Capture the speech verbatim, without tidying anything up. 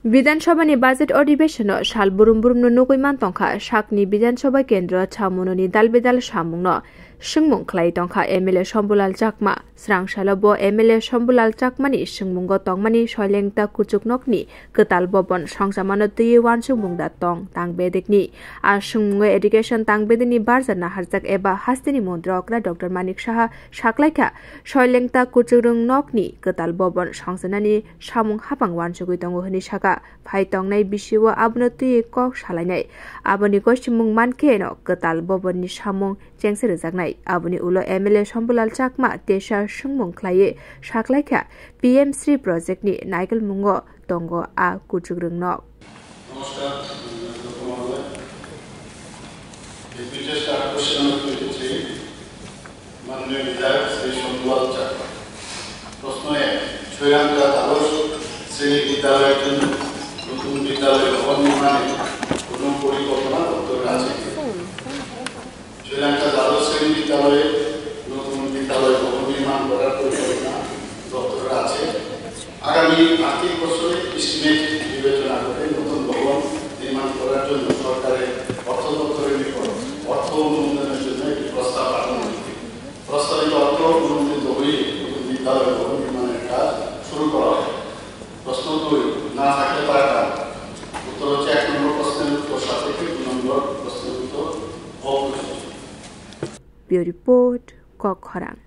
Bidhan Sabhani budget adhibeshonno sal brum brumno nugwi man tongkha, sakni Bidhan Sabha kendro chamunoni dal bedal samungno swngmung khlai tongkha M L A Shambhulal Chakma. Srang salo bo M L A Shambhulal Chakmani swngmungo tongmani Soilengta Kuchuk Nokni kwtal bobon songchamano twiwi uansukmung da tong tang bedekni. A swngmungo education tang bedekni barja naharjak eba hasteni montri okra Doctor Manik Saha saklaikha, Soilengta Kuchuk Nokni kwtal bobon songchanani samung hapang uansugwi tongo hwnwi saka. Phai tongnai bisio abono twiwi kok salainai. Aboni gosimung mankheno kwtal bobonni samung chengse rwjaknai. Aboni ulo M L A Shambhulal Chakma tesa swngmung khlaiwi saklaikha, P M Shri project ni naikolmungo tongo a Kuchuk Nok. নমস্কার, আমি অধ্যক্ষ মহোদয়। এই বিশেষ আকর্ষণ হচ্ছে মাননীয় বিধায়ক শ্রী শম্ভুলাল চাকমা। প্রশ্ন এক, ছৈরামকা দ্বাদশ শ্রেণী বিদ্যালয়ের জন্য নতুন বিদ্যালয় ভবন নির্মাণে কোনো পরিকল্পনা দপ্তরের আছে কি? ছৈরামকা দ্বাদশ শ্রেণী বিদ্যালয়ে নতুন বিদ্যালয় ভবন নির্মাণ করার পরিকল্পনা দপ্তরের আছে। আগামী আর্থিক বছরে এস্টিমেট বিবেচনা করে নতুন ভবন নির্মাণ করার জন্য সরকারের অর্থ দপ্তরের নিকট অর্থ অনুমোদনের জন্য একটি প্রস্তাব পাঠানো হয়েছে। প্রস্তাবিত অর্থ অনুমোদিত হয়ে নতুন বিদ্যালয় ভবন নির্মাণের কাজ শুরু করা হবে। প্রশ্ন দুই, না থাকলে তার কারণ। উত্তর হচ্ছে এক নম্বর প্রশ্নের উত্তর সাপেক্ষে দুই নম্বর প্রশ্নের উত্তর অপ্রযোজ্য। Bureau Report, Kok Khorang.